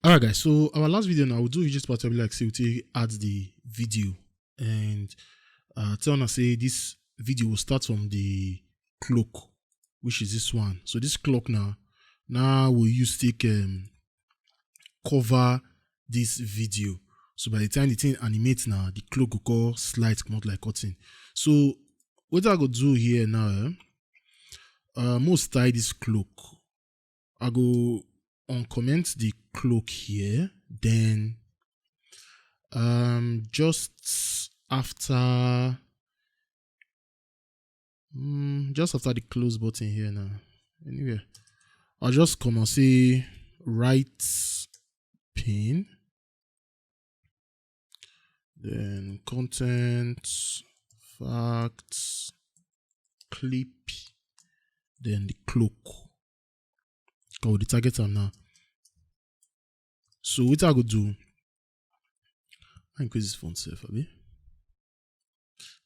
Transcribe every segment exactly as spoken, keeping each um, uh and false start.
Alright, guys. So our last video now, we'll do this part where, like, say we take add the video and uh, tell us say this video will start from the cloak, which is this one. So this cloak now, now we'll use take um, cover this video. So by the time the thing animates now, the cloak will call slide come out like curtain. So what I go do here now? Eh? Uh, most tie this cloak. I go uncomment the cloak here. Then um just after mm, just after the close button here now. Anyway, I'll just come and say right pane, then content, facts, clip, then the cloak. Go the target am now. So what I go do? I increase this font self, abi?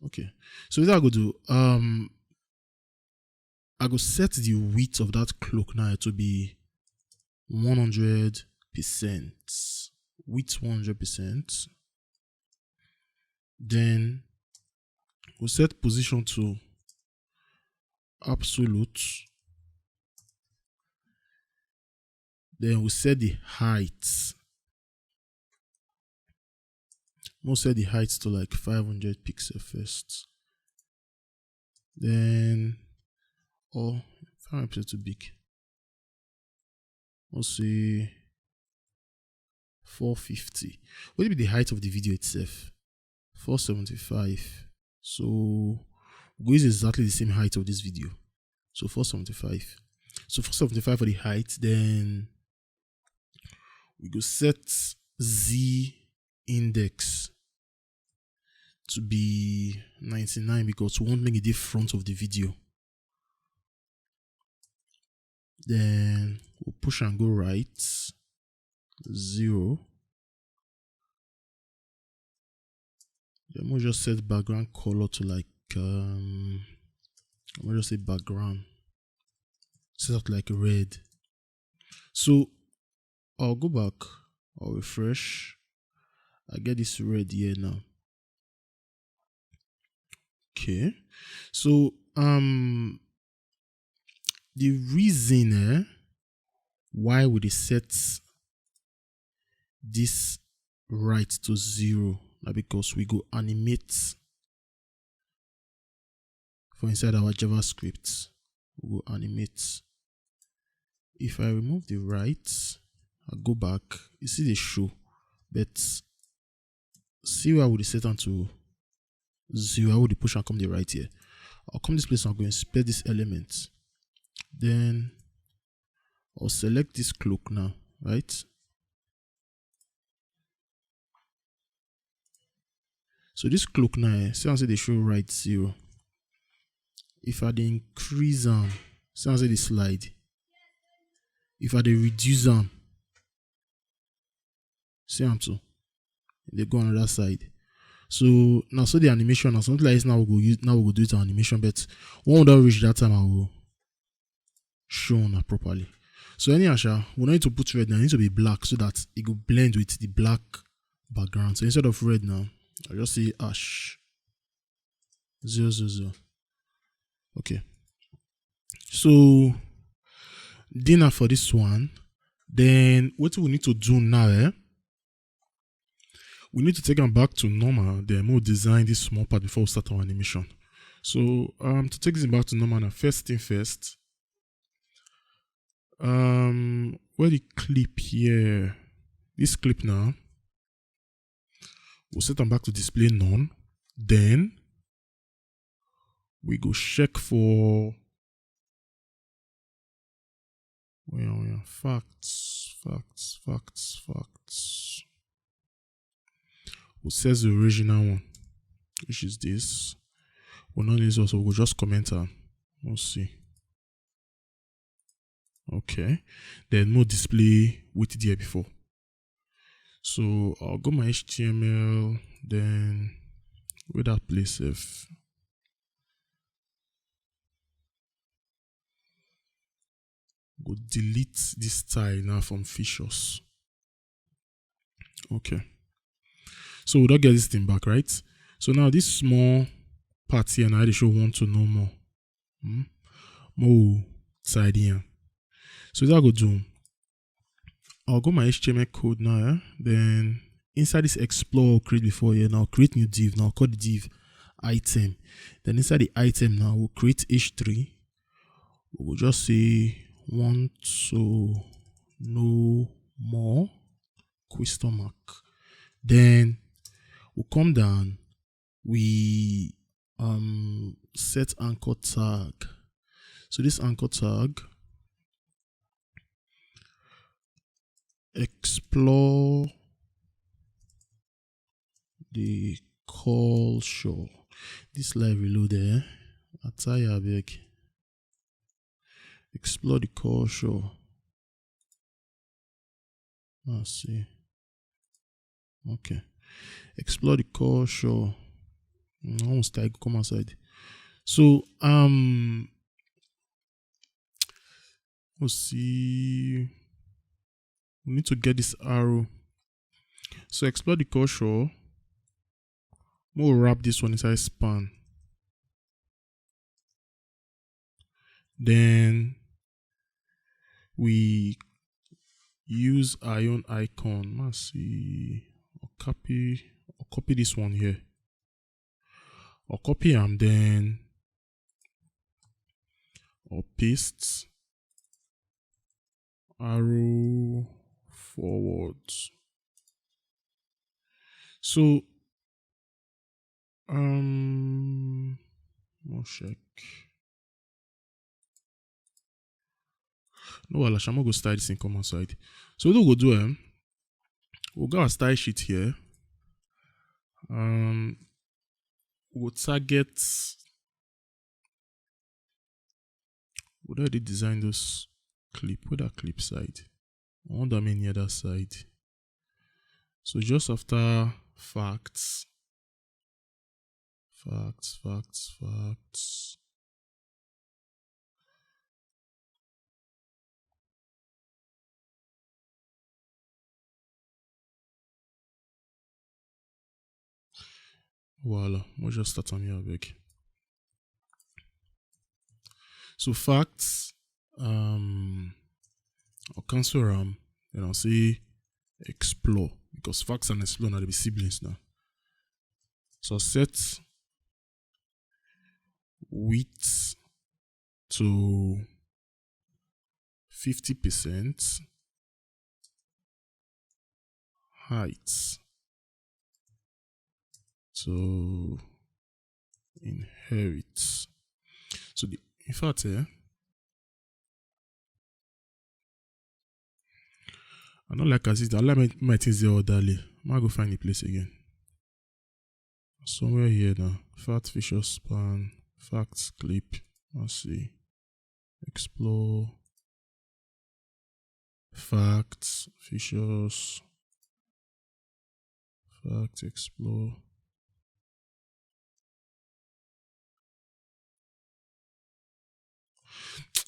Okay. So what I go do? Um, I go set the width of that cloak now to be one hundred percent. Width one hundred percent. Then we'll set position to absolute. Then we set the height. We'll set the height to like five hundred pixel first. Then, oh, five hundred pixel too big. We'll say four fifty. What will be the height of the video itself? Four seventy-five. So we use exactly the same height of this video. So four seventy-five. So four seventy-five for the height. Then we go set Z index to be ninety-nine because we want make it the front of the video. Then we'll push and go right. Zero. Then we'll just set background color to like um we'll just say background. Set it like red. So I'll go back, I'll refresh. I get this red here now. Okay. So um the reason eh, why we dey set this right to zero na because we go animate for inside our JavaScript. We go animate. If I remove the right, I go back, you see the show. But see where I would set am to zero, I would push and come the right here. I'll come this place and go inspect this element. Then I'll select this cloak now, right? So this cloak now, eh, see how say they show right zero. If I dey increase am, see how say they slide. If I dey reduce am, see am too. They go another side. So now so the animation now something like this now we go use now we go do it on animation, but when we don't reach that time I will show una properly. So anyhow, sha, we no need to put red now. It need to be black so that it go blend with the black background. So instead of red now, I'll just say ash zero zero zero. Okay. So dinner for this one. Then what we need to do now, eh? We need to take am back to normal. Then we'll design this small part before we start our animation. So um to take this back to normal now, first thing first. Um where the clip here? This clip now. We'll set them back to display none. Then we go check for well, well, facts, facts, facts, facts. We'll set the original one, which is this. We'll not use also, we'll just comment her. We'll see. Okay. Then no display with there before. So I'll go my H T M L, then with that place if go delete this style now from features. Okay. So we don't get this thing back, right? So now this small part here now they show want to know more. Hmm? More tidy. So that go do. I'll go my H T M L code now. Yeah? Then inside this explore create before here now create new div now call the div item. Then inside the item now we'll create H three. We'll just say want to know more question mark. Then we'll come down. We um set anchor tag. So this anchor tag explore the culture. This live reload there. I tell you, I beg. Explore the culture. Let's see. Okay. Explore the culture. Mm, I almost like come outside. So um let's see. We need to get this arrow. So explore the culture. We'll wrap this one inside span. Then we use ion icon. Let's see. I'll copy I'll copy this one here. I'll copy them then I'll paste arrow forward. So um we'll check. No, well, Shamo go style this thing come outside. So we'll go do um we'll go our style sheet here. Um we'll target. Would I did design those clip? Where that clip side? I want them in the other side. So just after facts, facts, facts, facts. Voila, we'll just start on here, big. So facts, um, I'll cancel RAM, then I'll say explore because facts and explore are the siblings now. So set width to fifty percent, height to inherit. So the, in fact, eh, I don't like as it. I like my, my things there orderly. I go find the place again. Somewhere here now. Fat feature span. Facts clip. Let's see. Explore. Facts features. Facts explore.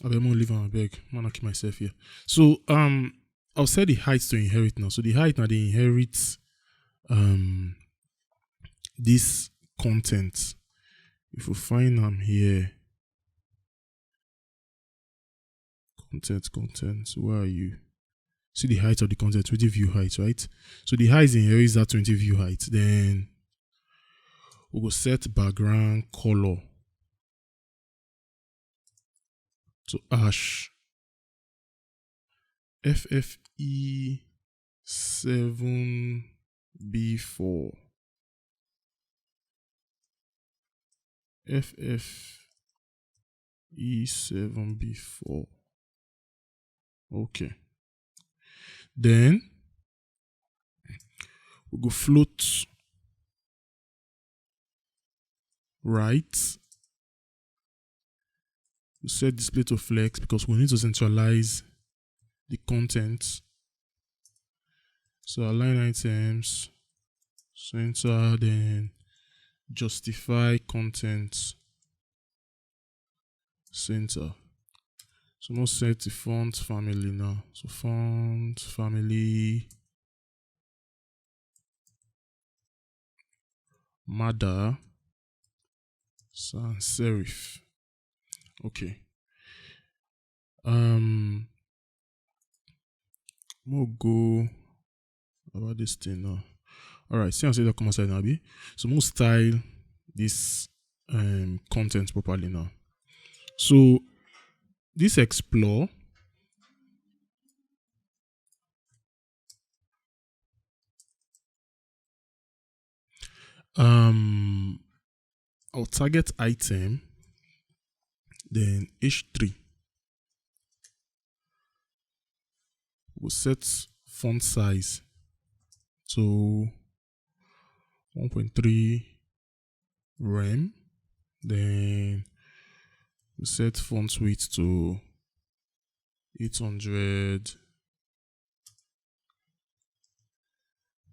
I beg, more leave am, I beg. Man, I kill myself here. So um, I'll set the height to inherit now. So the height now they inherit um this content. If we find them here, content, content. Where are you? See the height of the content with the view height, right? So the height inherits that twenty view height. Then we go set background color to ash. F F E seven B four. F F E seven B four. Okay. Then we go float right. We set display to flex because we need to centralize the content. So align items, center, then justify content, center. So we'll set the font family now. So font family Mada, Sans Serif. Okay. Um, we'll go about this thing now. All right, see, I say that come outside now, be. So we'll style this um content properly now. So this explore, um, I'll target item, then H three. We'll set font size to one point three rem, then we set font width to eight hundred.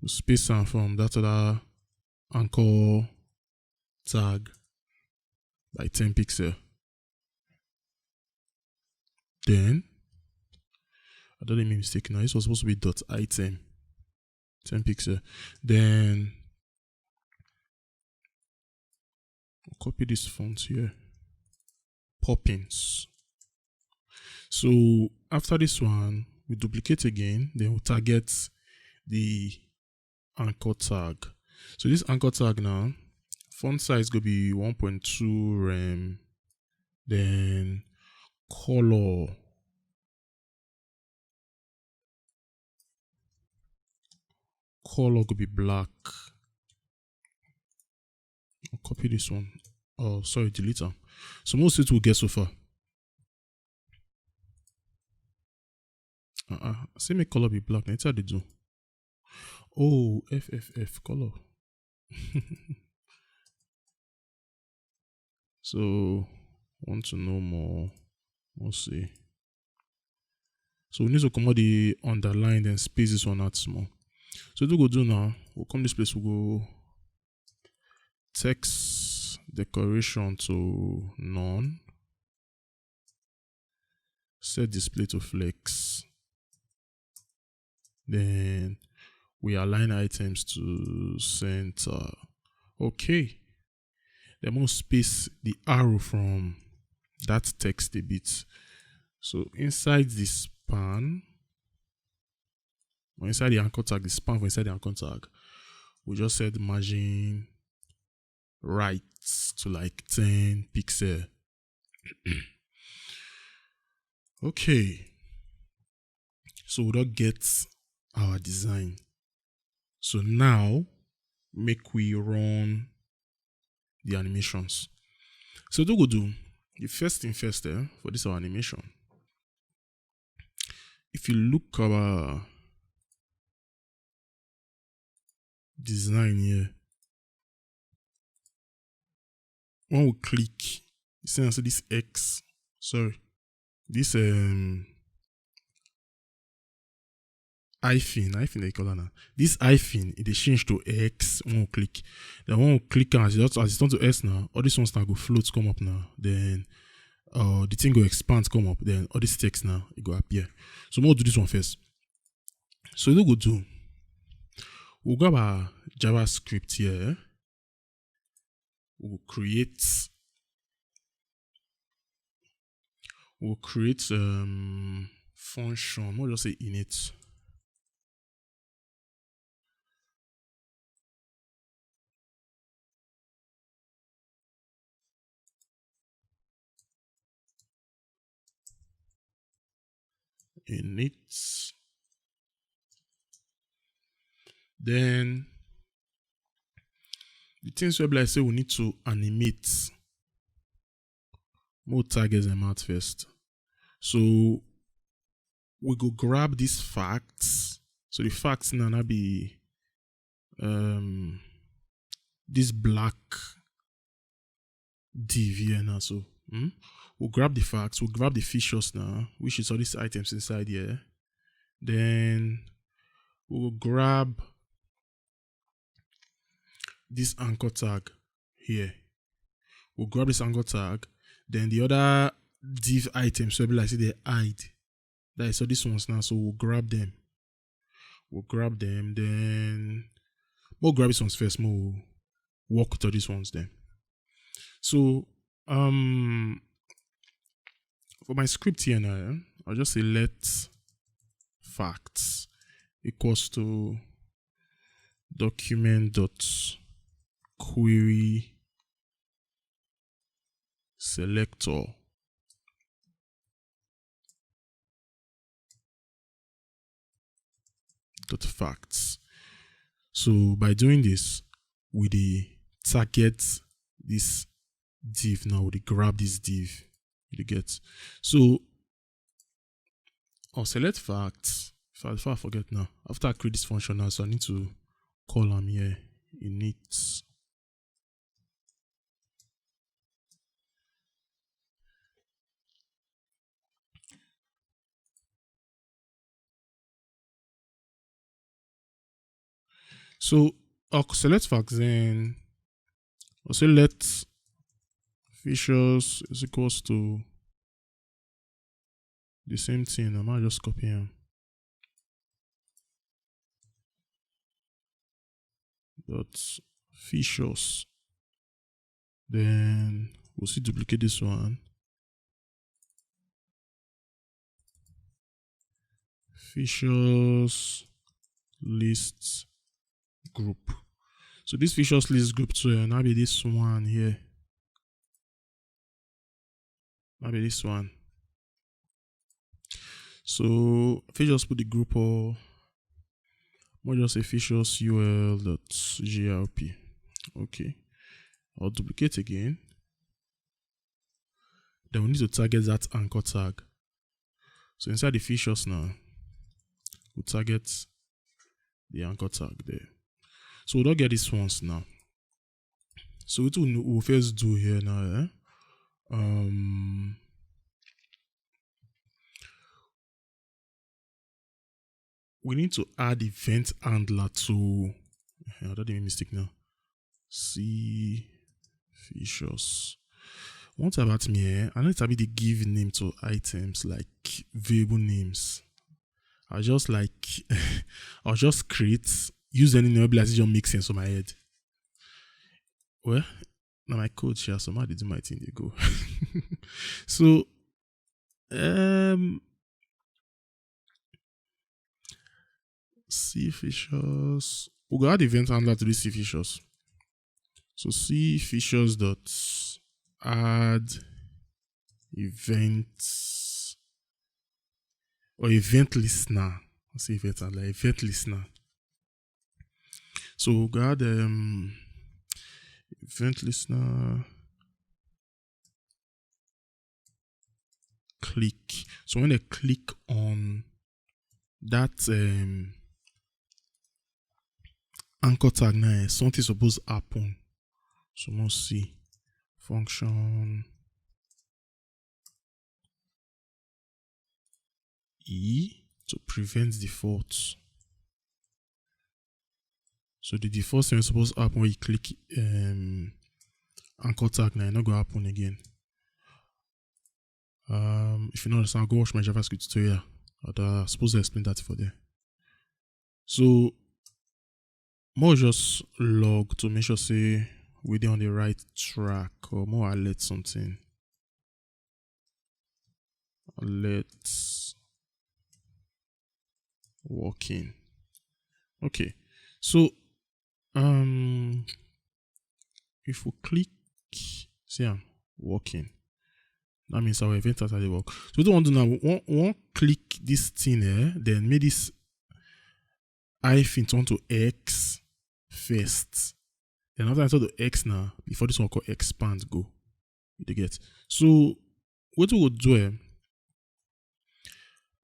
We space am from that other anchor tag by ten pixel. Then I don't make mistake now. This was supposed to be dot item, ten pixel. Then I'll copy this font here. Poppins. So after this one, we duplicate again. Then we target the anchor tag. So this anchor tag now, font size go be one point two rem. Then color, color go be black. I'll copy this one. Oh, sorry, delete am. So most it will get so far. Uh-uh. Say make color be black. That's how they do. Oh, F F F color. So want to know more. We'll see. So we need to come out the underline, then space this one out small. So what we go do now, we'll come this place, we'll go text decoration to none. Set display to flex. Then we align items to center. Okay. Then we'll space the arrow from that text a bit. So inside the span, or inside the anchor tag, the span for inside the anchor tag, we just set margin right to like ten pixel. Okay. So we don't get our design. So now make we run the animations. So what we go do, the first thing first, eh, for this our animation. If you look our design here, when we click, you see, I say this X, sorry, this um hyphen, hyphen they call it now. This hyphen, it dey change to X when we click. Then when we click am, as it, as it turn to X now, all these ones now go float come up now. Then uh the thing go expand come up. Then all this text now, it go appear. So we'll do this one first. So what we go do, we'll grab our JavaScript here. We'll create, we'll create um function. We'll just say init. Init. Then the things wey be like say we need to animate, we'll tag them out first. So we go grab these facts. So the facts now na be um this black div here now. So hmm? We'll grab the facts, we'll grab the features now, which is all these items inside here. Then we'll grab this anchor tag here. We'll grab this anchor tag. Then the other div items, so be like say they hide. That is all these ones now. So we'll grab them. We'll grab them. Then we'll grab these ones first. More work with all these ones then. So um for my script here now, eh, I'll just say let facts equals to document dot query selector dot facts. So by doing this, we dey target this div now, we dey grab this div, you dey get. So I'll select facts. If I, if I forget now, after I create this function now, so I need to call am here init. So I'll select facts, then I'll say let features is equals to the same thing. I might just copy them. Dot features. Then we'll see duplicate this one. Features list group. So this features list group too, and I'll be this one here. I'll be this one. So if you just put the group or more just say features ul dot grp. Okay. I'll duplicate again. Then we need to target that anchor tag. So inside the features now, we'll target the anchor tag there. So we don't get these ones now. So what we'll, we'll first do here now, eh? Um, we need to add event handler to. I don't make mistake now. See features. One thing about me, eh? I know it's a bit they give name to items like variable names. I just like I'll just create use any name like it just makes sense for my head. Well, now my code share so I dey do my thing they go. So um see features. We go add event handler to this see features. So see features dot add event or event listener. I say event handler, event listener. So we go add um event listener click. So when I click on that um anchor tag now, eh, something suppose happen. So must see function e to prevent default. So the default thing suppose happen when you click um anchor tag now, e no go happen again. Um, if you know understand, go watch my JavaScript tutorial. But uh, I suppose I explain that for there. So more just log to make sure say we dey on the right track or more alert something. Let's working. Okay. So um if we click, see I'm working. That means our event has already work. So what we want to do now, we want, we want click this thing here, then make this hyphen turn to X first. Then after I turn to X now, before this one called expand go. You dey get. So what we will do, eh,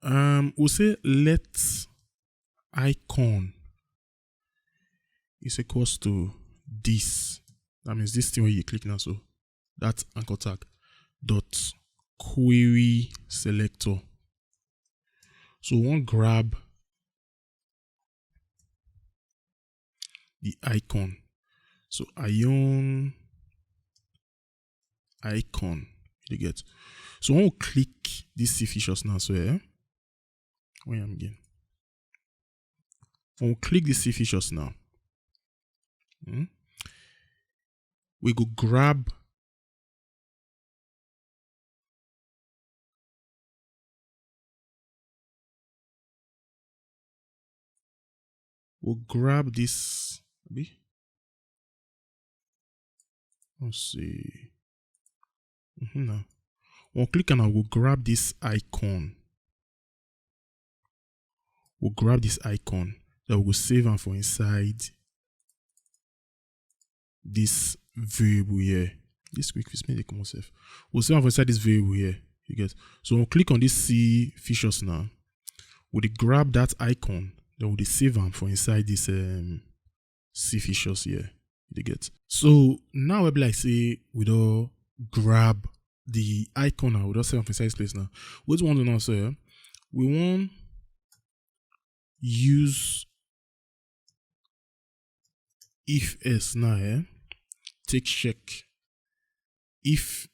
um, we'll say let icon is equals to this. That means this thing where you click now. So that's anchor tag dot query selector. So we want grab the icon. So ion icon. You get. So when we click these see features now, so yeah, when I'm again, when we click these see features now, hmm, We go grab we'll grab this. Let's see. Mm-hmm, now. We'll click and I will grab this icon. We'll grab this icon. Then we'll save and for inside this variable here. This quick fix me come ourselves. We'll save and for inside this variable here. You get, so we'll click on this C features now. We'll grab that icon, then we'll save and for inside this um C features here. You get, so now we'll be like say we don't grab the icon now, we don't save and for inside this place now. What we want to now say, we want use if else now, eh? Take check if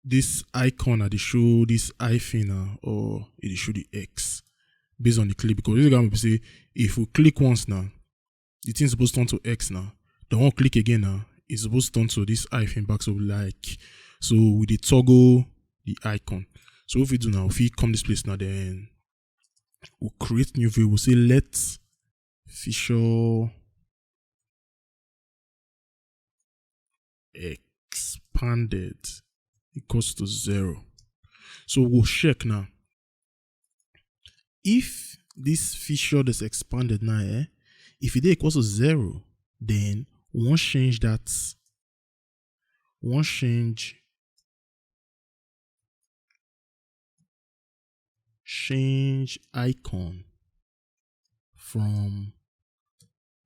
this icon at the show this hyphen uh, or it show the X based on the click, because this guy will say if we click once now, the thing's supposed to turn to X now. Then one click again now, it's supposed to turn to this hyphen back to like. So we the toggle the icon. So if we do now, if we come this place now, then we'll create new view. We'll say let feature expanded equals to zero. So we'll check now. If this feature is expanded now, eh, if it equals to zero, then we won't change that. We won't change change icon from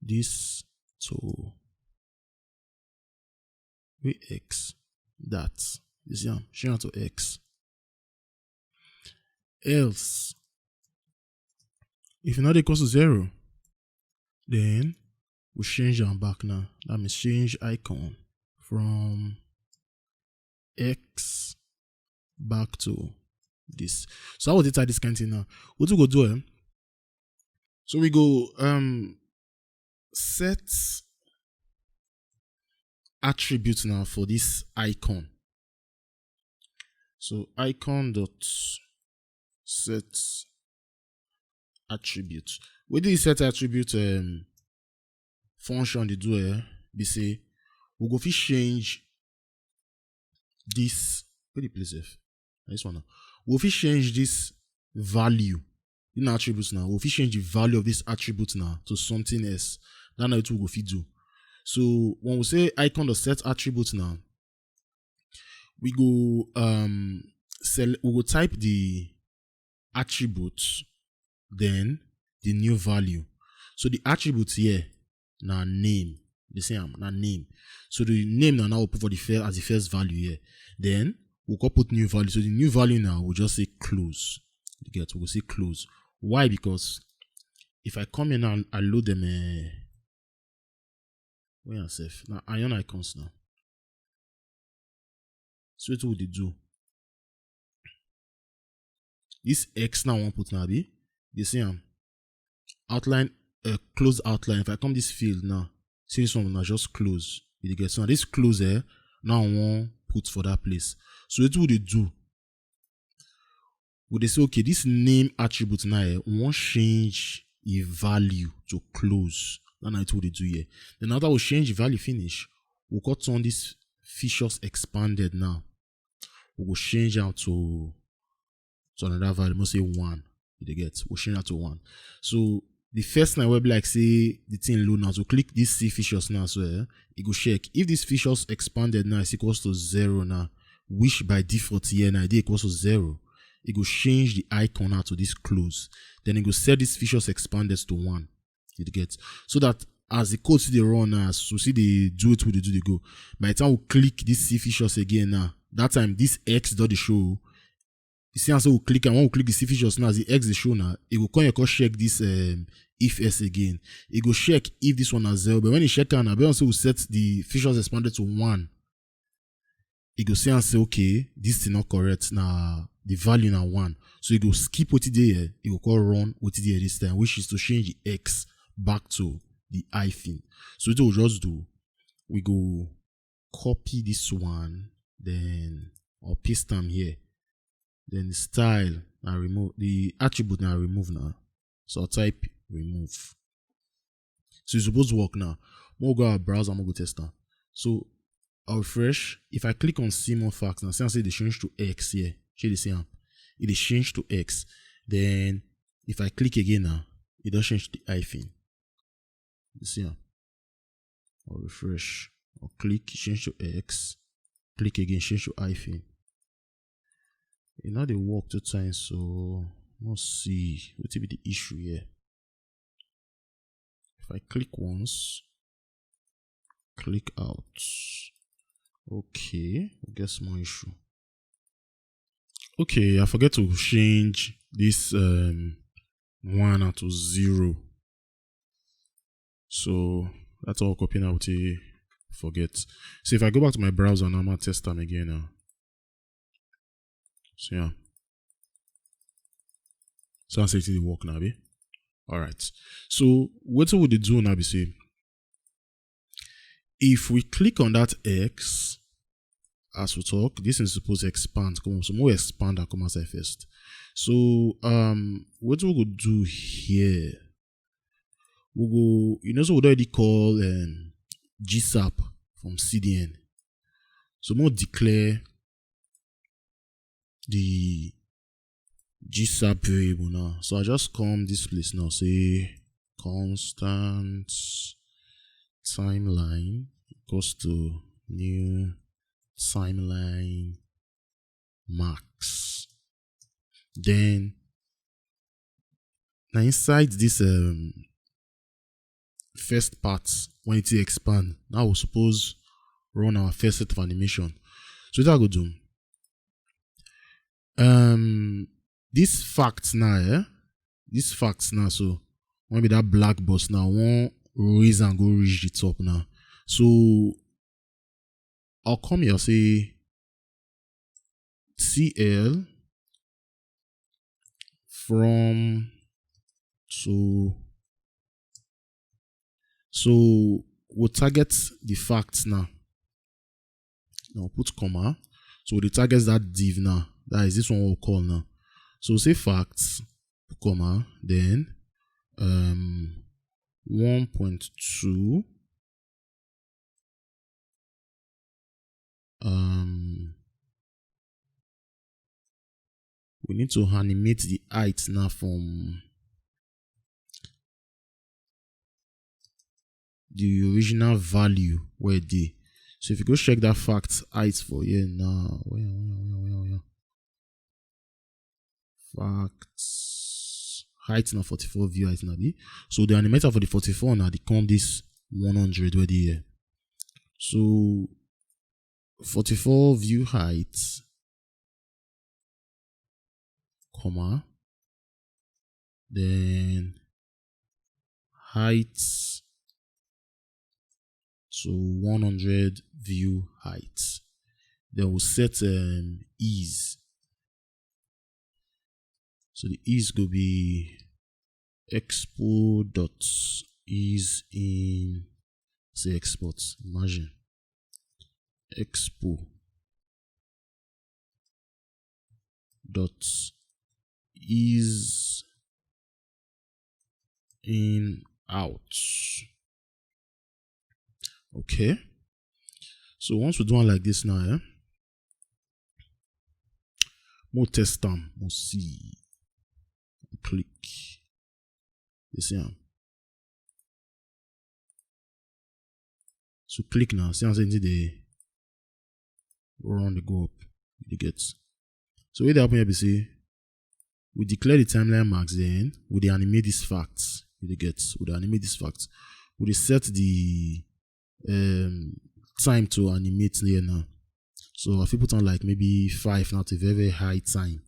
this to we X that. You see, I'm change to X. Else, if not equals to zero, then we change them back now. That means change icon from X back to this. So how would you type this kind of thing now? What we go do? Eh? So we go um set attribute now for this icon. So icon dot set attribute. With the set attribute um, function they do here, they say we go fit change this. Where the place if this one now? We fit change this value in attributes now. We fit change the value of this attribute now to something else. That's not what we go fit do. So when we say icon dot set attribute now, we go um sell we go type the attribute, then the new value. So the attribute here now name. They say I'm not name. So the name now now we put for the first as the first value here. Then we'll go put new value. So the new value now we'll just say close. You get, we'll say close. Why? Because if I come in and I load them uh, where yourself now iron icons now. So what would they do? This X now one put now be they say I'm outline a uh, close outline. If I come this field now, see this one now just close. You get, so now this close here now one put for that place. So what would they do? Would they say okay, this name attribute now eh, we won't change a value to close. That's not what they do here. Then after we change the value finish, we cut on this features expanded now. We will change out to to another value. Must say one. You get, we change that to one. So the first now will be like say the thing low now. So click this C features now. So eh, it go check if this features expanded now is equals to zero now, which by default here now it equals to zero. It go change the icon now to this close. Then it go set this features expanded to one. You get, so that as the code see the run now, so see the do it with the do the go. By the time we click this C features again now, that time this X dot the show. You see, and so we click and when we click the C features now, as the X the show now, it will come your call check this um, if S again. It go check if this one has zero, but when it check now, be also we set the features expanded to one. It go see and say okay, this is not correct. Now the value now one, so it go skip what it there. It go call run what it there this time, which is to change the X back to the hyphen. So what we'll just do, we go copy this one, then I'll paste them here. Then the style I remove, the attribute now remove now. So I'll type remove. So it's supposed to work now. We'll go our browser and we'll go test now. So I'll refresh. If I click on see more facts now, see I say they change to X here. See the same. It is changed to X. Then if I click again now, it does change to the hyphen. You see am? Or refresh. Or click, change to X. Click again, change to hyphen. E no dey work two times, so let's see. What will be the issue here? If I click once, click out. Okay, we get small issue. Okay, I forget to change this um one to zero. So that's all copy now to forget. So if I go back to my browser now, I'm gonna test them again now. So yeah. So I say it will work now, be? All right. So what would they do now? Be say if we click on that X, as we talk, this is supposed to expand. Come on, so more expand and come outside first. So um, what we could do here? We go, you know, so we already call um, G sap from C D N. So more declare the G sap variable now. So I just come this place now, say constant timeline equals to new timeline max. Then now inside this um, first part, when it expand, now we suppose run our first set of animation. So what I go do? Um, these facts now, eh? These facts now, so maybe that black box now won't raise and go reach the top now. So I'll come here, say C L from, so so we'll target the facts now. Now put comma. So we target that div now. That is this one we'll call now. So say facts, comma, then um one point two. Um we need to animate the height now from the original value where they. So if you go check that fact height for here now, where, where, where, where, where? Facts height now forty-four view height now be. So the animator for the forty-four now they come this one hundred where they here. So forty-four view height, comma, then height, so one hundred view height. Then we'll set um, ease. So the ease go be expo dot ease in, say export. Imagine expo dot ease in out. Okay. So once we do one like this now, eh? We'll test them. We'll see. Click. You see them. So click now. See how they run the go up. You get. So what happen here be say we declare the timeline max, then we dey animate these facts. You dey get. We dey animate these facts. We dey set the um time to animate here now. So I fit put on like maybe five now to very, very high time.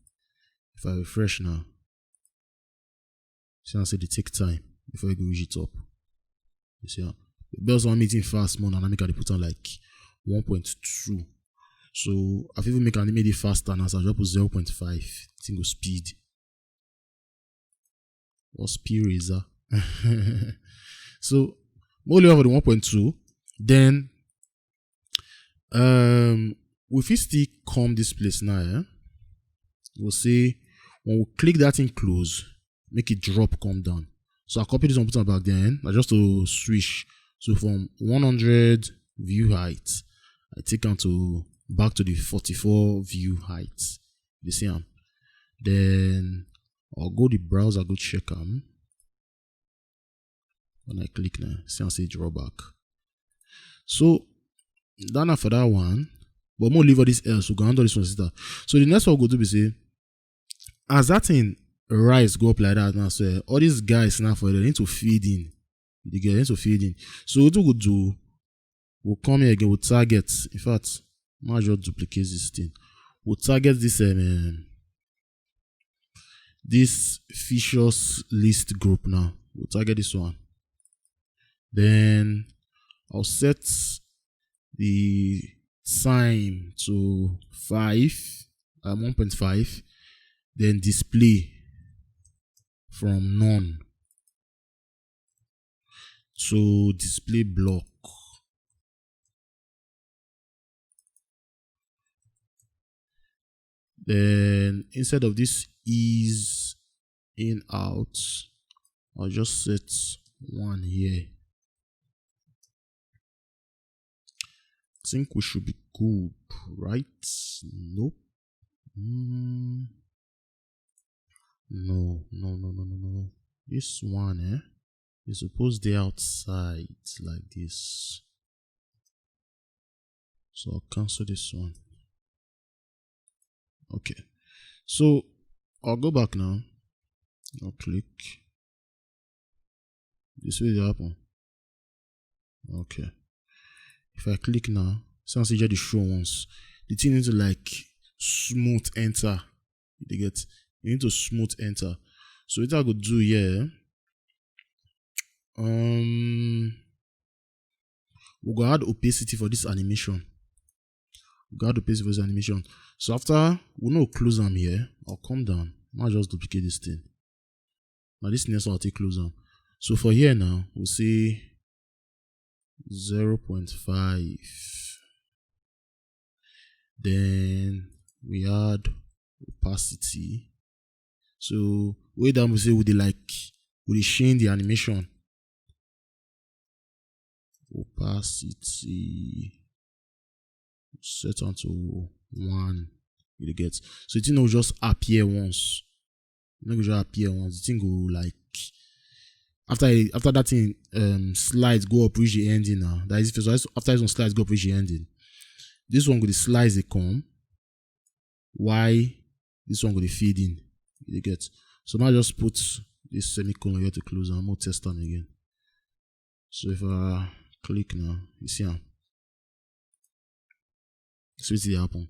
If I refresh now, see how say they take time before you go reach it up. You see, ah, because one meeting fast more, and I make I dey put on like one point two. So I fit even make an email faster now, so I just put zero point five. Thing go speed. Or speed razor. So More level for the one point two. Then um we fit still come this place now, eh? We'll say when we click that thing close, make it drop, come down. So I copy this one, put it back then. I just to switch. So from one hundred view height, I take am to back to the forty-four view height. You see am? Then I'll go the browser, go check am. When I click now, see am say draw back. So that na for that one. But more leave all this else. We go handle this one later. So the next one we go do be say, as that thing rise go up like that now, so eh, all these guys now for there, they need to feed in. They get need to feed in. So what we go do? We'll come here again. We'll target. In fact, might just duplicate this thing. We'll target this um, um, this features list group now. We'll target this one. Then I'll set the time to five, um, one point five. Then display from none to display block. Then instead of this ease in out, I'll just set one here. I think we should be good, right? Nope. Mm. No, no, no, no, no, no. This one, eh? It's supposed to be outside like this. So I'll cancel this one. Okay. So I'll go back now. I'll click. This will happen. Okay. If I click now, sounds like the show once. The thing need to like smooth enter. You get, you need to smooth enter. So what I go do here? Um, we go add opacity for this animation. We go add opacity for this animation. So after we no close am here, I'll come down. I'll just duplicate this thing. Now this next one I'll take close am. So for here now, we'll say zero point five. Then we add opacity. So way down we say we dey like we dey shine the animation. Opacity set unto one. You dey get, so the thing will just appear once. E no go just appear once. The thing go like after e- after that thing um slides go up reach the ending now. That is so after this one slides go up reach the ending. This one go the slides they come. Why this one go the feed in? You dey get. So now just put this semicolon here to close and we'll test them again. So if I click now, you see am. So wetin dey happen?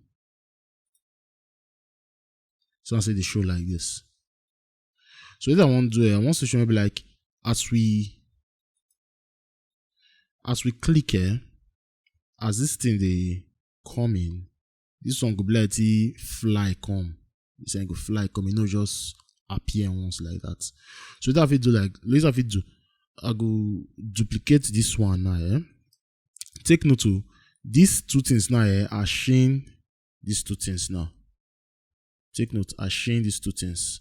So I say the show like this. So what I want to do, eh, I want to show be like as we as we click here, as this thing they come in, this one go be like e fly come. This one go fly come. You know, just appear once like that. So what I fit do, like, what I fit do, I go duplicate this one now. Eh? Take note of these two things now. Eh, are showing these two things now. Take note, are showing these two things.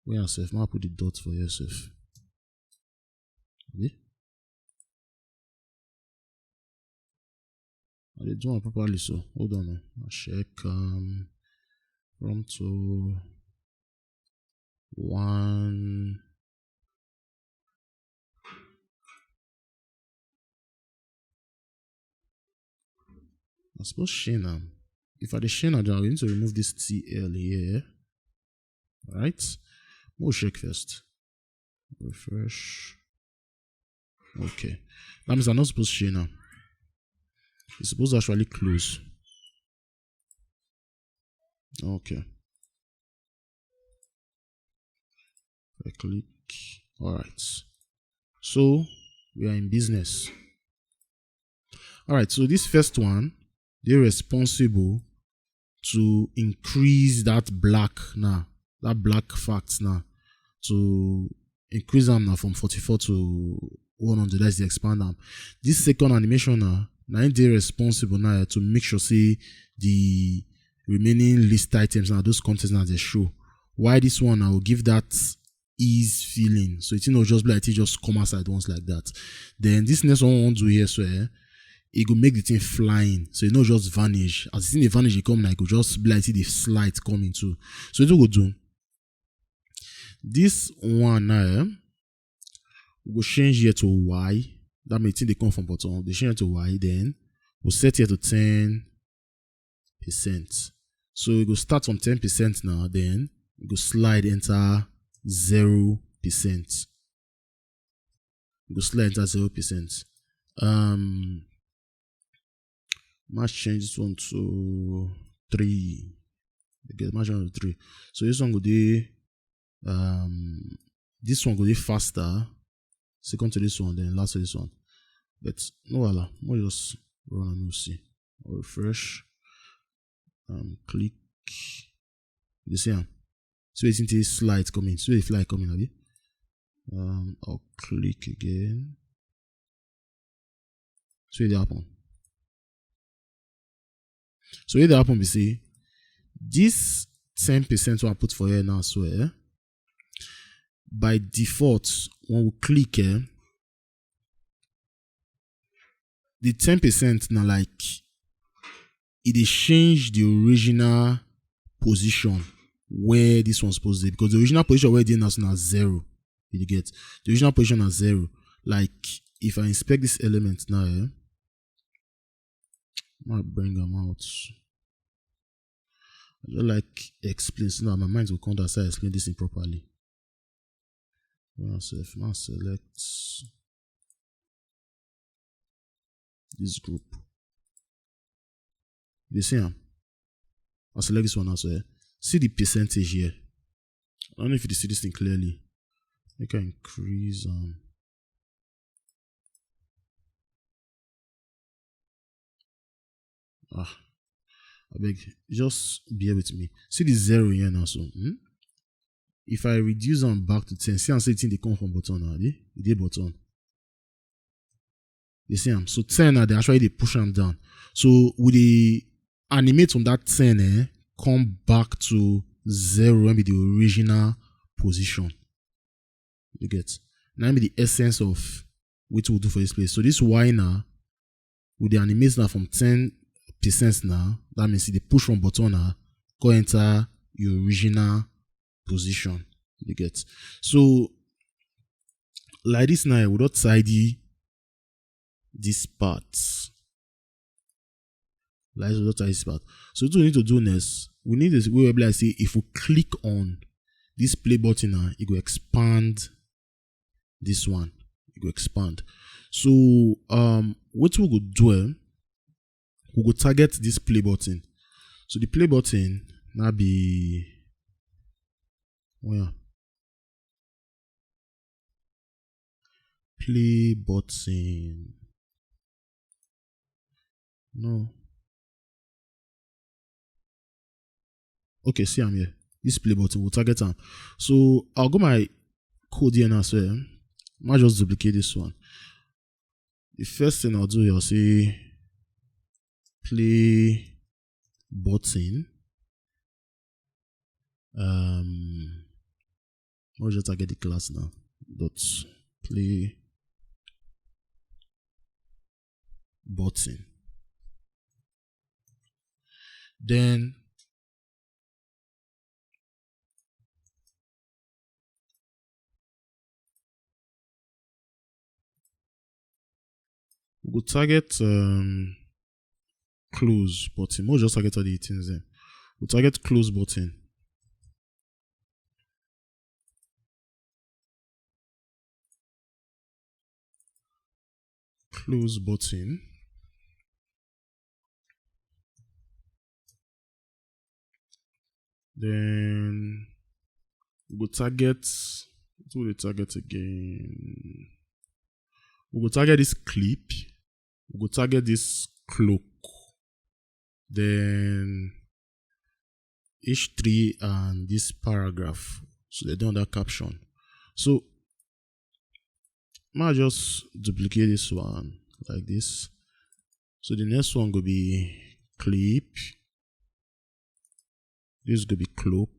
Where yourself, ma put the dot for yourself. Okay? I dey do am properly, so hold on. Eh. I check um from to one. I suppose share am. If I dey share am, then I need to remove this T L here. Right? We'll check first. Refresh. Okay. That means I'm not supposed to share now. It's supposed to actually close. Okay. I click. All right. So we are in business. All right. So this first one, they're responsible to increase that black now, that black fact now, to increase them now from forty-four to one hundred, that's the expand am. This second animation now, now they responsible now to make sure say the remaining list items now, those contents now they show. Why this one now give that ease feeling? So it's not just like it just come outside once like that. Then this next one we want to here, so eh, it go make the thing flying. So it not just vanish. As the thing dey vanish, it come like it go just be like the slide coming too. So it will do. This one now, eh, we go change here to Y. That means it dey come from bottom. They change it to Y, then we'll set here to ten percent. So we go start from ten percent now, then we go slide enter zero percent. We go slide enter zero percent. Um, must change this one to three. Okay, must change to three. So this one go dey, um, this one go dey faster. Second to this one, then last to this one. But no wahala, we'll just run and we'll see. I'll refresh. Um, click. You see am? So it's into slide coming. So the fly coming, abi? Um, I'll click again. So it happen. So it happen, we see this ten percent one I put for here now, so eh, by default, when we click eh, the ten percent now, like, it dey change the original position where this one supposed to be, because the original position where it dey now na zero. You get the original position na zero. Like, if I inspect this element now, eh, I bring them out. I just like explain so now my mind will come that I explain this thing properly. Myself now select this group. You see am? I select this one as well. See the percentage here. I don't know if you see this thing clearly. I can increase um ah I beg, just bear with me. See the zero here now. So hmm? If I reduce them back to ten, see, I'm saying they come from bottom now. They, they bottom. You see am? So ten now, they actually they push them down. So we dey animate from that ten, eh, come back to zero when be the original position. You get? Now be the essence of what we do for this place. So this Y now, we dey animate now from ten percent now. That means they push from bottom now, go enter your original position. You get? So like this now, we don't tidy this part. Like, we don't tidy this part. So what we need to do next, we need this way where, like, say, if we click on this play button now, it will expand this one. It will expand. So um what we go do, eh, we go target this play button. So the play button now be, oh yeah, play button. No. Okay, see, I'm here. This play button, we'll target them. So I'll go my code here now. So yeah, I might just duplicate this one. The first thing I'll do here, I'll say play button. Um, I'll just target the class now. Dot play button. Then we go target um close button. We'll just target all the things then. We'll target close button. Close button. Then we go target, what will we target again? We go target this clip. We go target this cloak. Then H three and this paragraph. So they don't that caption. So I'll just duplicate this one like this. So the next one go be clip. This go be cloak.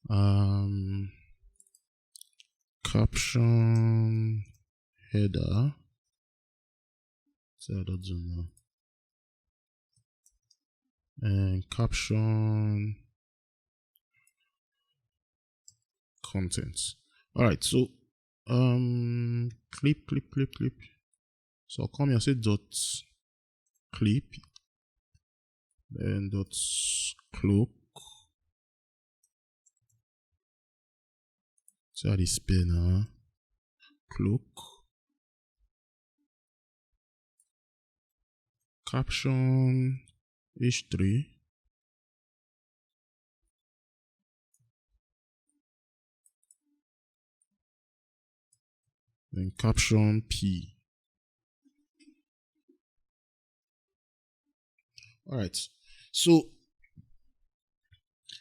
Um, caption header. So I don't do now. And caption content. All right, so um clip, clip, clip, clip. So I'll come here, say dot clip, then dot cloak. So how they spell now? Cloak. Caption H three. Then caption P. All right. So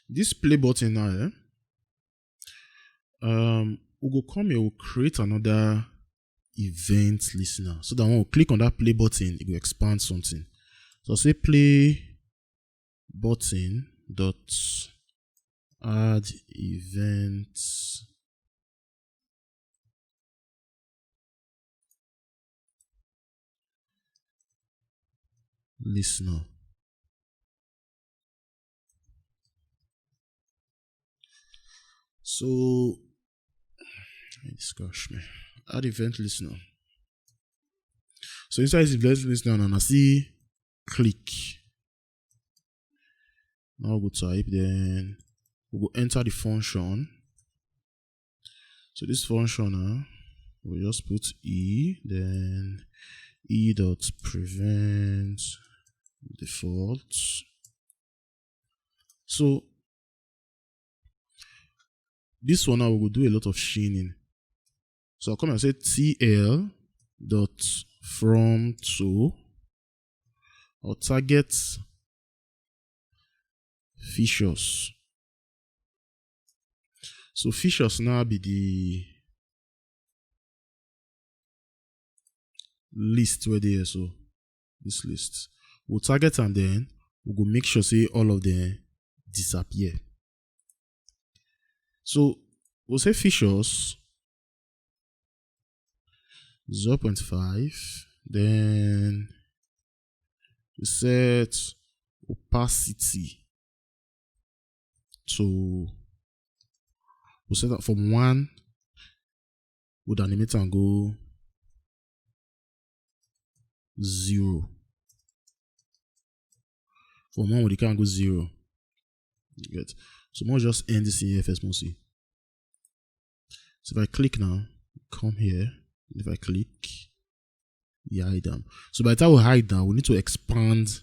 this play button now, eh? Um, we go come here, we'll create another event listener. So that when we click on that play button, it will expand something. So say play button dot add event listener. So, discuss me. Add event listener. So inside this event listener, and I see click. Now we go type, then we go enter the function. So this function, uh, we just put e, then e dot prevent default. So this one now we go do a lot of sheening. So I'll come and say T L dot from to or target features. So features now be the list where they are. So this list, we'll target and then we go make sure say all of them disappear. So we'll say features zero point five, then we set opacity to, we set that from one, would animate and go zero. From one, we can go zero. You get? So more just end this in F S Mostly. So if I click now, come here. If I click, you hide them. So by the time we hide now, we need to expand.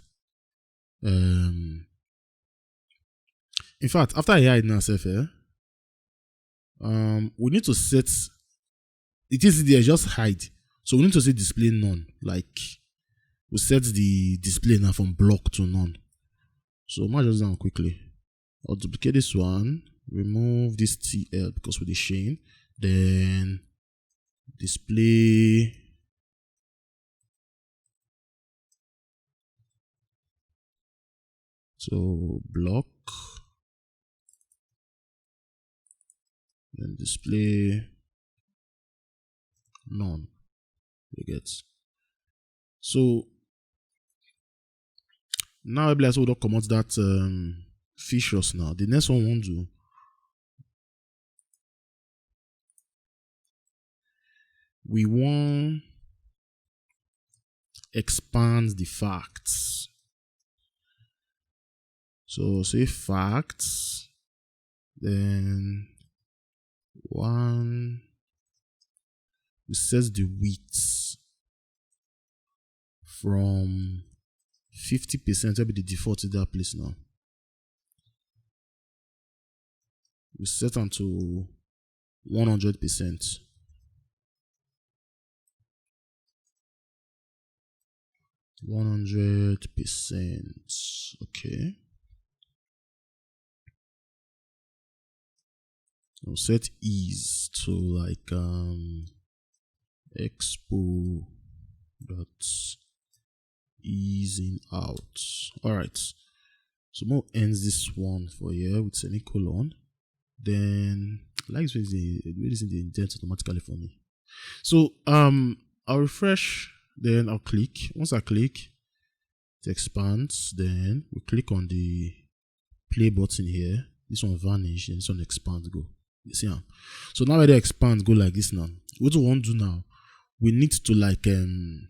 Um, in fact, after I hide now, self, eh, um, we need to set. It is there, just hide. So we need to say display none. Like we set the display now from block to none. So I'll just down quickly. I'll duplicate this one, remove this T L because with the chain, then display. So block, then display none. You get? So now I realize we don't come out that um, features now. The next one we want to do, we want expand the facts. So say facts, then one, we set the width from fifty percent, will be the default in that place now. We set them to one hundred percent. One hundred percent. Okay. I'll set ease to like um expo dot easing out. All right. So more ends this one for here with semicolon. Then like this the this is the indent automatically for me. So um I'll refresh, then I'll click. Once I click, it expands. Then we click on the play button here. This one vanish and this one expand go. You see am? So now when they expand go like this now. What we want to do now? We need to like um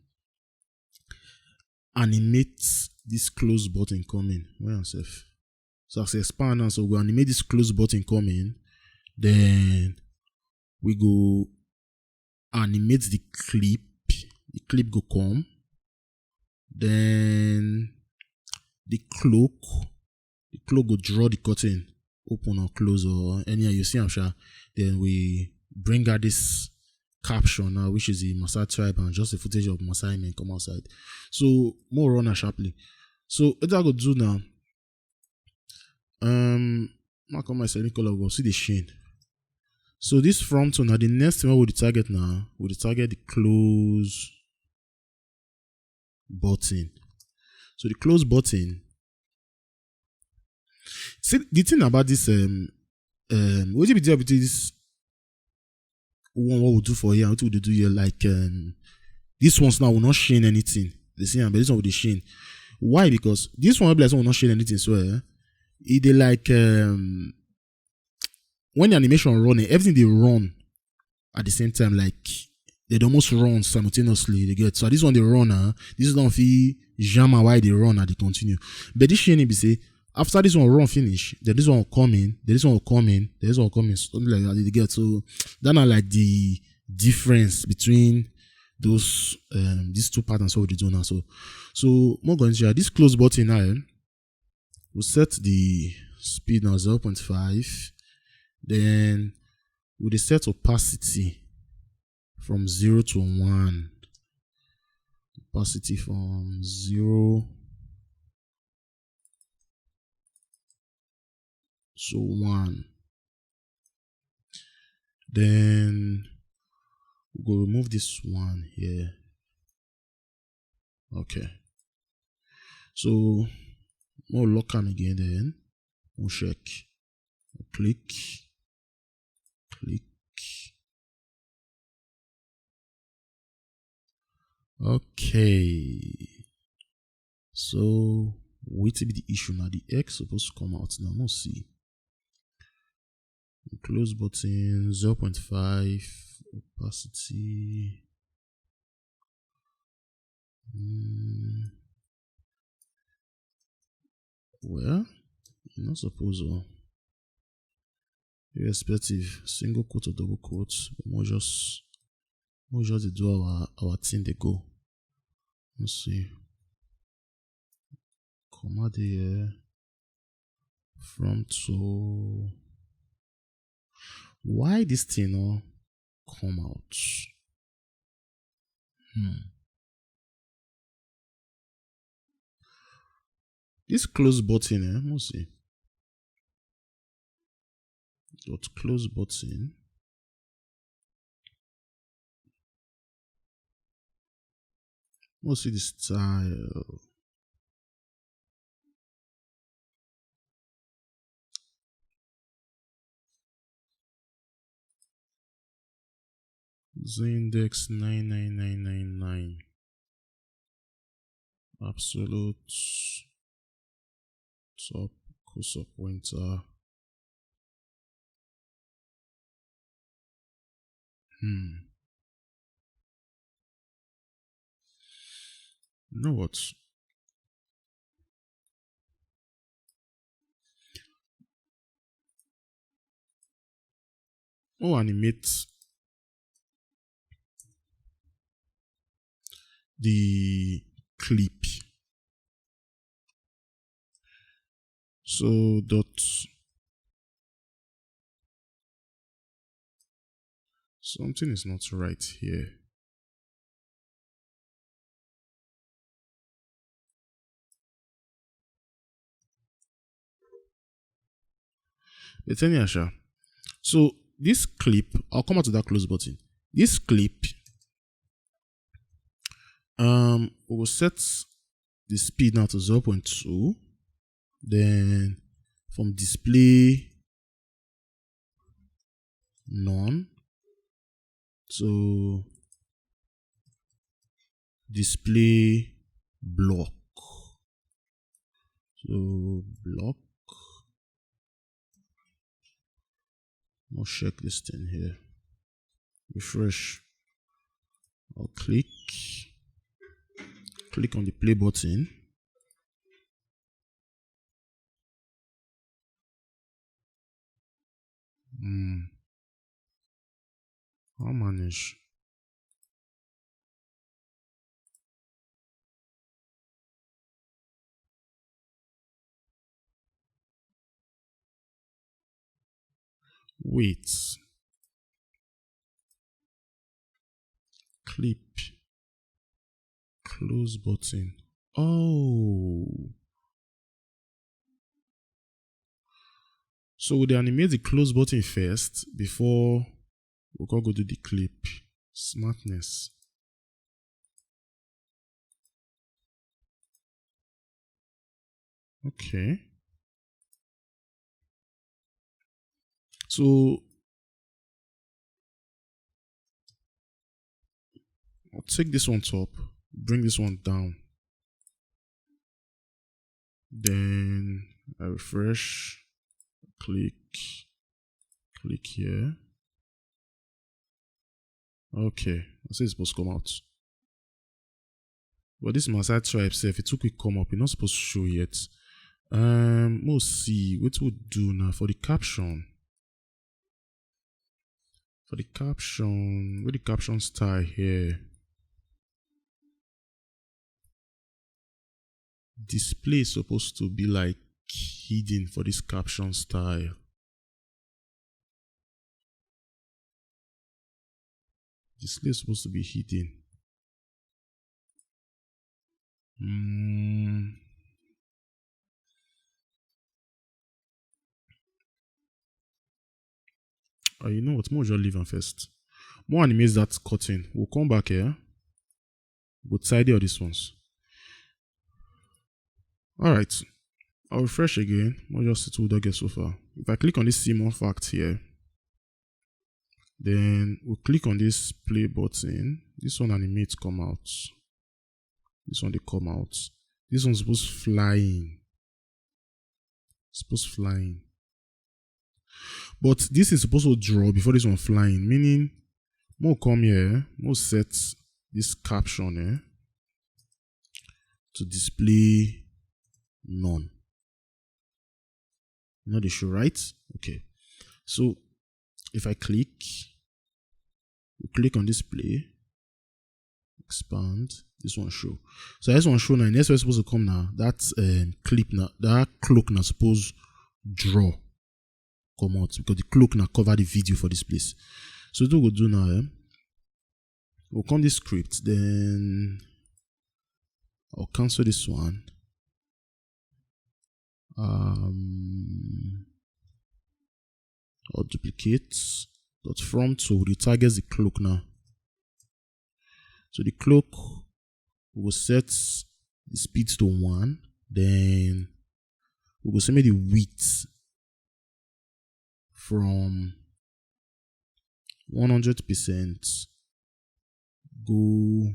animate this close button coming. Where yourself? So as I expand now, so we animate this close button coming. Then we go animate the clip. The clip go come. Then the cloak, the cloak go draw the curtain, open or close or anyhow you see am sha. Then we bring out this caption now, which is the Maasai tribe and just the footage of Maasai men come outside. So more runner sharply. So what I go do now? Um, mark on my semicolon, go see the sheen. So this front one, now the next thing we will target now, we will target the close button. So the close button. See the thing about this um um what do you do with this one? What we do for here? What we dey do here? Like um this one's now will not sheen anything. They see am, but this one will dey sheen. Why? Because this one will be like someone not sheen anything. So eh, e dey like um when the animation run, eh, everything dey run at the same time. Like they dey almost run simultaneously. They get so this one dey run. Uh, this one fit jam am while they run and they continue. But this sheening be say after this one run finish, then this one will come in, then this one will come in, then this one will come in, something like that. They get so that na like the difference between those um these two patterns what we dey do now. So so more going to this close button now. Eh? We set the speed now zero point five, then we dey set opacity from zero to one. Opacity from zero to one. Then we go remove this one here. Okay. So we'll lock am again then. We'll check. Click. Click. Okay. So wetin be the issue now? The X supposed to come out now. Let's see. Close button, zero point five opacity. Mm. Well, you not suppose to. Irrespective, single quote or double quote, we must just we must just dey do our our thing dey go. Let's see. Comma dey here. From to why this thing no come out? Hmm. This close button, eh? Let's see. Dot close button. Let's see the style. Zindex nine nine nine nine nine. Absolute top close up winter. Hmm. You know what? Oh, animate the clip. So dot something is not right here. But anyhow, sha. So this clip, I'll come out to that close button. This clip, um, we will set the speed now to zero point two. Then from display none to display block. So block. I'll check this thing here. Refresh. I'll click. Click on the play button. Hmm. I'll manage. Wait. Clip. Close button. Oh. So we dey animate the close button first before we can go do the clip. Smartness. Okay. So I'll take this one top, bring this one down. Then I refresh, click, click here. Okay, I say it's supposed to come out. But this Maasai tribe self, it took quick come up. It's not supposed to show yet. Um, we'll see. What we'll do now for the caption. For the caption, with the caption style here. Display is supposed to be like hidden for this caption style. Display is supposed to be hidden. Mm. Oh, you know what? More just leave am first. More animate that cutting. We'll come back here. We'll tidy all these ones. All right. I'll refresh again. We'll just see what I get so far. If I click on this see more fact here, then we'll click on this play button. This one animates come out. This one they come out. This one's supposed flying. Supposed flying. But this is supposed to draw before this one flying, meaning more come here, more set this caption here to display none. Not the show, right? Okay. So if I click, we click on display, expand, this one show. So this one show now. Next one supposed to come now. That um, clip now, that cloak now supposed draw come out because the cloak now cover the video for this place. So what we'll do now, eh? We'll come this script, then I'll cancel this one. Um, I'll duplicate. Dot from tool, it targets the cloak now. So the cloak will set the speed to one, then we will set the width from one hundred percent go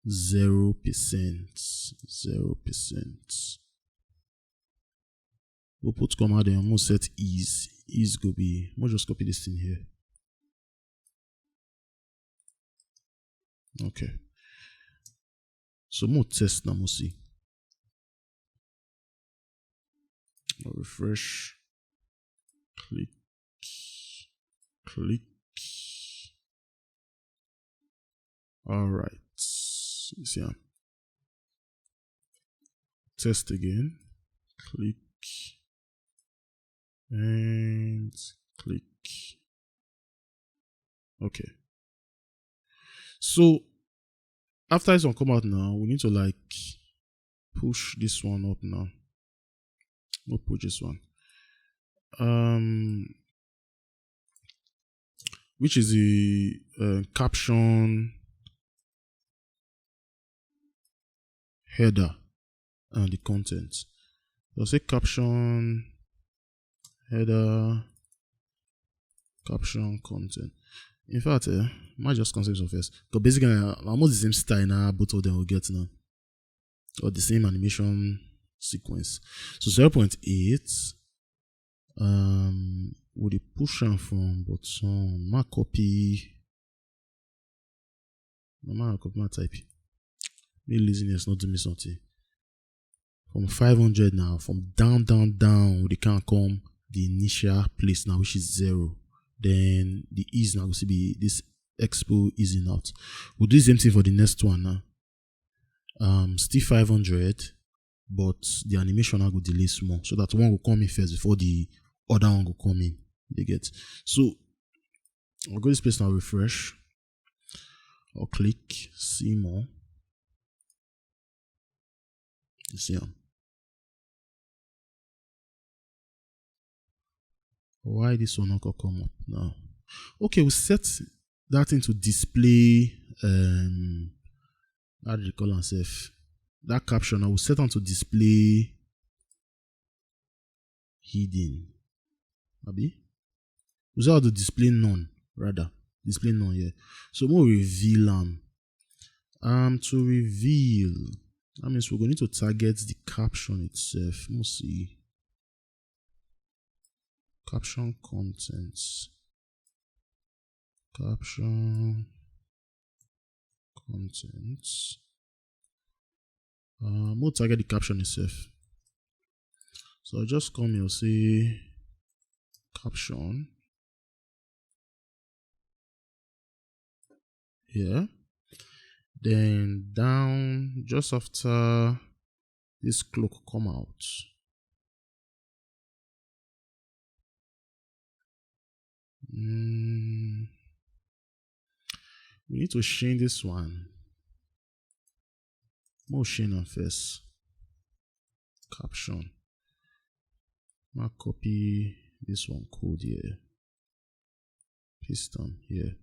zero percent, zero percent. We'll put comma then we'll set ease. Ease go be, we'll just copy this thing here. Okay. So more test now, we'll see. I'll refresh. Click. Click. All right. You see, um, test again. Click. And click. Okay. So after this one come out now, we need to like push this one up now. We'll push this one. um, which is the uh, caption, header, and the content. I'll say caption, header, caption, content. In fact, eh, might just concept of first. Because basically, uh, almost the same style now, both of them will get now. Or the same animation sequence. So zero point eight, um, would they push am from button? Ma copy. No ma copy, ma type. Me laziness not do me something. From five hundred now, from down, down, down, they can't come the initial place now, which is zero. Then the ease now will still be this expo easing out. We'll do the same thing for the next one now. Um, still five hundred, but the animation now go delay small, so that one will come in first before the other one will come in. They get. So I'll go this place now, refresh, or click, see more. You see am? Why this one not gonna come up now? Okay, we set that into display. Um, how do they call ourselves? That caption, I will set on to display hidden. Abi? We set to display none, rather. Display none here. So we'll reveal them. Um, to reveal, that means we're going to target the caption itself. We'll see. Caption contents. Caption contents. Um, we'll target the caption itself. So I'll just come here, say caption. Here. Then down just after this cloak come out. Mm. We need to change this one. More change on first. Caption. Now copy this one code here. Paste them here.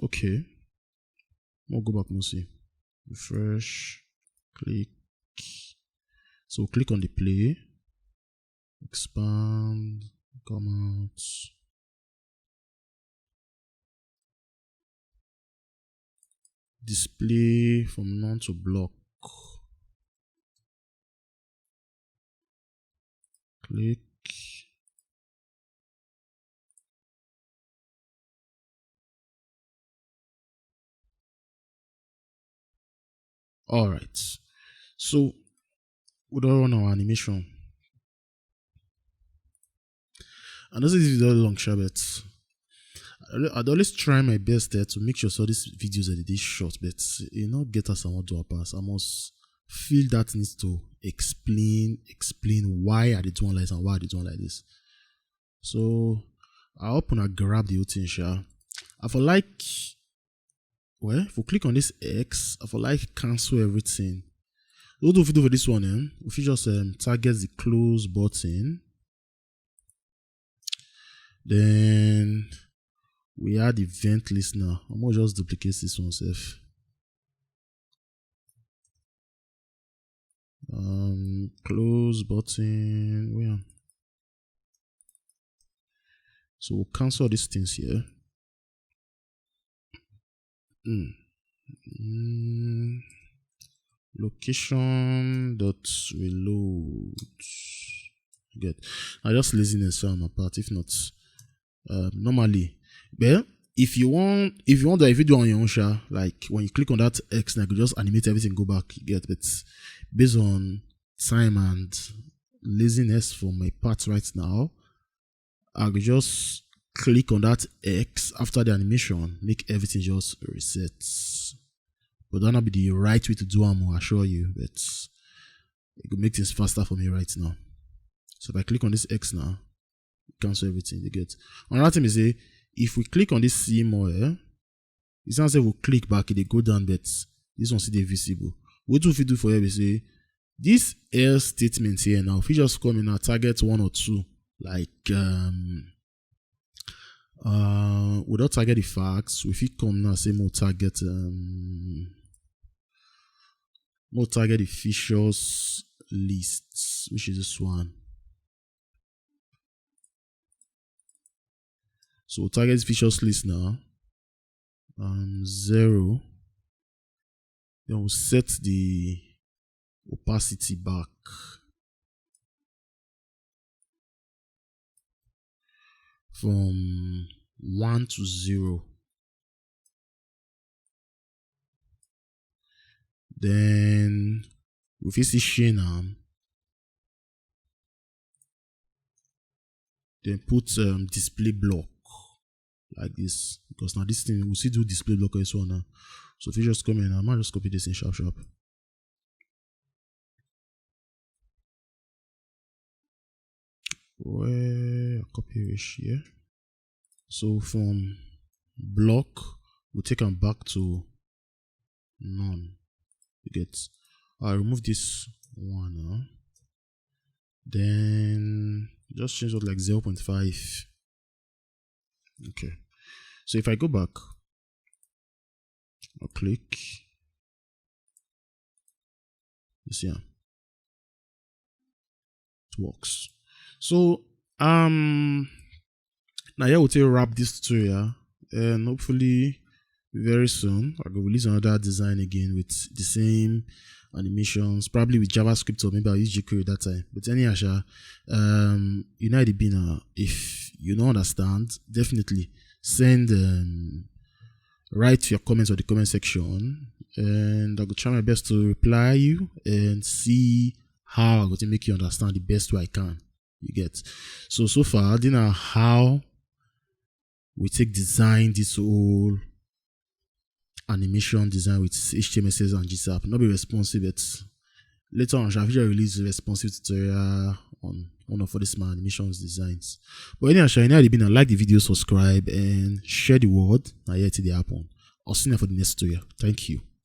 Okay. We'll go back, we'll see. Refresh. Click. So click on the play. Expand. Come out. Display from none to block. Click. All right. So we don't run our animation. I know this is very long, sha, but I, I'd always try my best there to make sure so these videos are this short, but you know, get us and what do pass. I must feel that needs to explain explain why I did one like this and why I did one like this. So I open and grab the whole thing, sha. I for like, well, if we click on this X, I for like cancel everything. What do we do for this one? Eh? We fit just um, target the close button. Then we add event listener. I'm gonna just duplicate this one self. Um, close button. Where? So we'll cancel these things here. Mm. Mm. Location dot reload. Good. I just laziness on my part. If not, um, normally, well, if you want, if you want to, if you do on your own, sha, like when you click on that X, now you just animate everything, go back. You get, but based on time and laziness for my part right now, I could just click on that X after the animation, make everything just reset. But that not be the right way to do am, I assure you. But it could make things faster for me right now. So if I click on this X now, cancel everything. You get. Another thing is say, if we click on this see more, eh, it sounds like we click back, it dey go down, but this one still dey visible. What we fit do for here, we say This else statement here now, if you just come in and target one or two, like um uh we don't target the facts, if you come now say more target um more target the features list, which is this one. So we'll target features list now. Um zero. Then we'll set the opacity back from one to zero. Then we fit see share am. Then put um, display block like this, because now this thing we see do display block as well now. So if you just come in, I might just copy this in sharp sharp. Where copy reach here. So from block, we take them back to none. You get? I remove this one now. Then just change it like zero point five. Okay. So if I go back, I'll click. You see, yeah, it works. So um, now yeah, we'll take wrap this tutorial, and hopefully very soon I go release another design again with the same animations, probably with JavaScript, or maybe I'll use jQuery that time. But anyhow, sha, um, you know the been uh, if you don't understand, definitely send um, write your comments or the comment section, and I will try my best to reply you and see how I go to make you understand the best way I can. You get? So so far, I didn't know how we take design this whole animation design with H T M L, C S S and GitHub. Not be responsive, but later on, I'll release a responsive tutorial on one of this my animations designs. But anyhow, sha, you know, been like the video, subscribe and share the word. Now yet it happen. I'll see you for the next tutorial. Thank you.